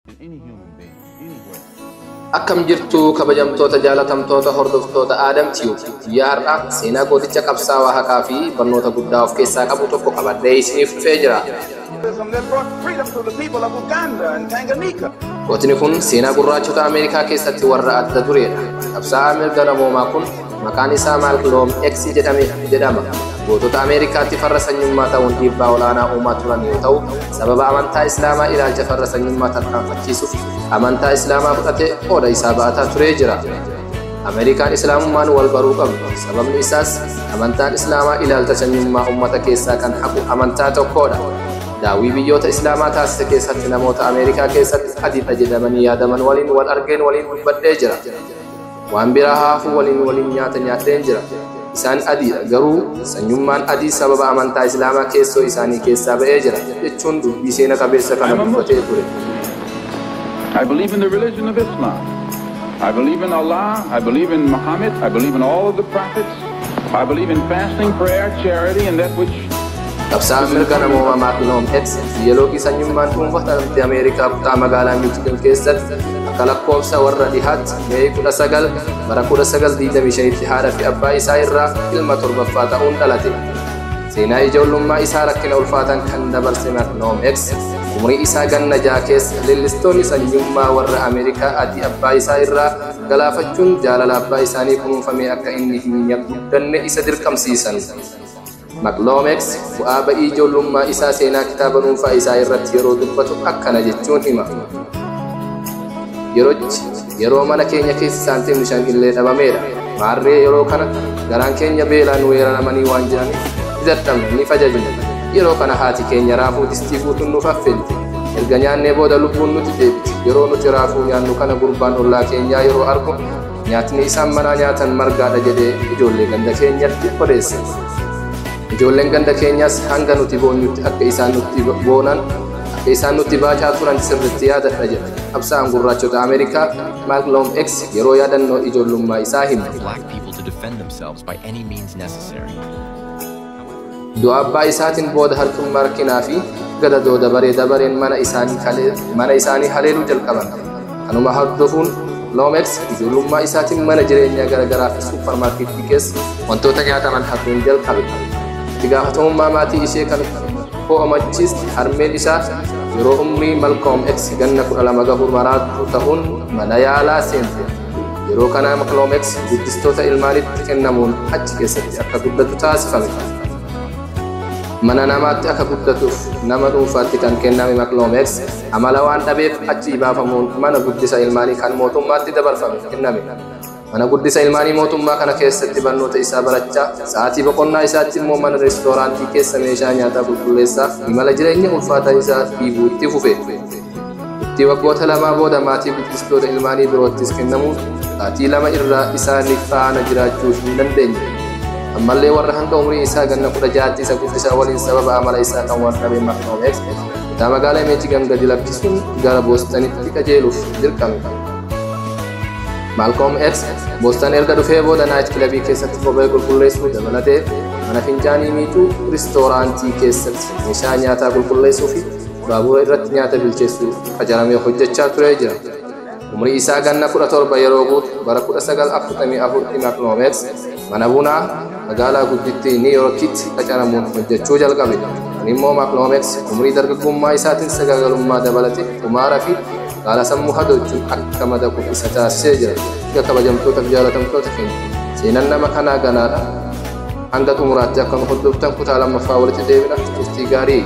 In any human being, anywhere. Akkam jirtu, kabajamtoota, jaalatamtoota hordoftoota Aadam Tube? Guyyaa har'aa seenaa gooticha qabsaawaa haqaa fi barnoota guddaa of keessaa qabu tokko qabadhee isiniif dhufee jira. That brought freedom to the people of Uganda and Tanganyika. Gootni kun seenaa gurraachota Ameerikaa keessatti warra adda dureedha. Qabsaa'aa mirga namoomaa kun maqaan isaa Malcolm X jedhama. Gootota Ameerikaatti farra sanyummaa ta'uun dhiibbaa olaanaa uumaa turan yoo ta'u, sababa amantaa Islaamaa ilaalcha farra sanyummaa tarkaanfachiisuuf amantaa Islaamaa fudhatee qooda isaa ba'ataa turee jira. Ameerikaan Islaamummaan wal baruu qabdu. Sababni isaas amantaan Islaamaa ilaalcha sanyummaa uummata keessaa kan haqu amantaa tokkodha. Daawwii biyyoota Islaamaa taasise keessatti namoota Ameerikaa keessatti adiidha jedhamanii yaadaman waliin wal argeen waliin dubbadhee jira. Waan biraa haafuu waliin nyaata nyaadheen jira. Isaan adiidha, garuu sanyummaan adii sababa amantaa Islaamaa keessoo isaanii keessaa ba'ee jira jechuun dubbii seena qabeessa kana dubbatee ture. I believe in the religion of Islam. I believe in Allah. I believe in Muhammad. I believe in all of the prophets. I believe in fasting, prayer, charity, and that which Qabsaa'aan mirga namoomaa Malcolm X biyya loogii sanyummaan dhuunfatamte Ameerikaa kutaa magaalaa Michigan keessatti akka lakkoofsa warra dhihaatti May 19 bara 1925tti haadha fi abbaa isaa irraa ilma torbaffaa ta'uun dhalate. Seenaa ijoollummaa isaa rakkina ulfaatan kan dabarse Malcolm X umrii isaa ganna 6 keessa leellistoonni sanyummaa warra Ameerikaa adii abbaa isaa irraa galaafachuun jaalala abbaa isaanii kunuunfamee akka inni hin guddanne isa dirqamsiisan. Malcolm X bu'aa ba'ii ijoollummaa isaa seenaa kitaaba dhuunfaa isaa irratti yeroo dubbatu akkana jechuun hima. "Yerochi yeroo mana keenya keessa saantimni 5 illee dhabameedha. Maarree yeroo kana garaan keenya beelaan weeraramanii waan jiraniif ni dadhabne, ni fajajne. Yeroo kana haati keenya raafuu distii guutuun nuuf affeelte. Erga nyaannee booda lubbuun nuti deebite. Yeroo nuti raafuu nyaannu kana gurbaan ollaa keenyaa yeroo argu nyaatni isaan manaa nyaatan margaadha jedhee ijoollee ganda keenyatti odeesse. Ijoolleen ganda keenyaas hanga nuti boonyutti akka isaan nutti boonan, akka isaan nutti baacaa turan sirriitti yaadadha" jedha. Qabsaa'aan gurraachota Ameerikaa Malcolm X yeroo yaadannoo ijoollummaa isaa hima. Black people to defend themselves by any means necessary. Du'a abbaa isaatiin booda harkummaa rakkinaa fi gadadoo dabaree dabareen mana isaanii haleeluu jalqaban. Kanuma hordofuun Malcolm X ijoollummaa isaatiin mana jireenyaa garaagaraa fi suuparmaarkeetii keessa wantoota nyaataman hatuun jalqabe. Itti gaafatamummaa maatii ishee kan ho'amachiiste harmeen isaa yeroo umrii Malcolm X ganna 12 gahu maraattuu ta'uun mana yaalaa seente. Yeroo kana Malcolm X guddistoota ilmaanitti kennamuun achi keessatti akka guddatu taasifame. Mana namaatti akka guddatuuf nama dhuunfaatti kan kenname Malcolm X amala waan dhabeef achi baafamuun mana guddisa ilmaanii kan mootummaatti dabarfame kenname. Mana guddisa ilmaanii mootummaa kana keessatti barnoota isaa barachaa, sa'aatii boqonnaa isaatti immoo mana reestooraantii keessa meeshaa nyaataa qulqulleessaa imala jireenya ulfaataa isaa dhiibuu itti fufe. Itti waggoota 2 booda maatii guddistoota ilmaanii biroottis kennamuun sa'aatii 2 irraa isaaniif faana jiraachuu hin dandeenye. Ammallee warra hanga umrii isaa ganna 16tti isa guddisaa waliin sababa amala isaa kan wal dhabe Malcolm X kutaa magaalaa Michigan gadi lakkisuun gara Boostanitti qajeeluuf dirqame. Malcolm X Boostan erga dhufee booda night clubii keessatti kophee qulqulleessuu dabalatee mana fincaanii miicuu, ristooraantii keessatti meeshaa nyaataa qulqulleessuu fi baabura irratti nyaata bilcheessuu qacaramee hojjechaa turee jira. Umrii isaa ganna 17 yeroo guutu bara 1944 Malcolm X mana bunaa magaalaa guddittii New Yorkitti qacaramuun hojjechuu jalqabe. Kun immoo Malcolm X umrii dargaggummaa isaatiin sagaagalummaa dabalate qumaara fi haala sammuu hadoochuun akka madaqu isa taasisee jira. Egaa, kabajamtoota fi jaalatamtoota keenya, seenaan nama kanaa ganaadha. Hanga xumuraatti akka nu hordoftan kutaa lammaffaa walitti deebina. Turtii gaarii.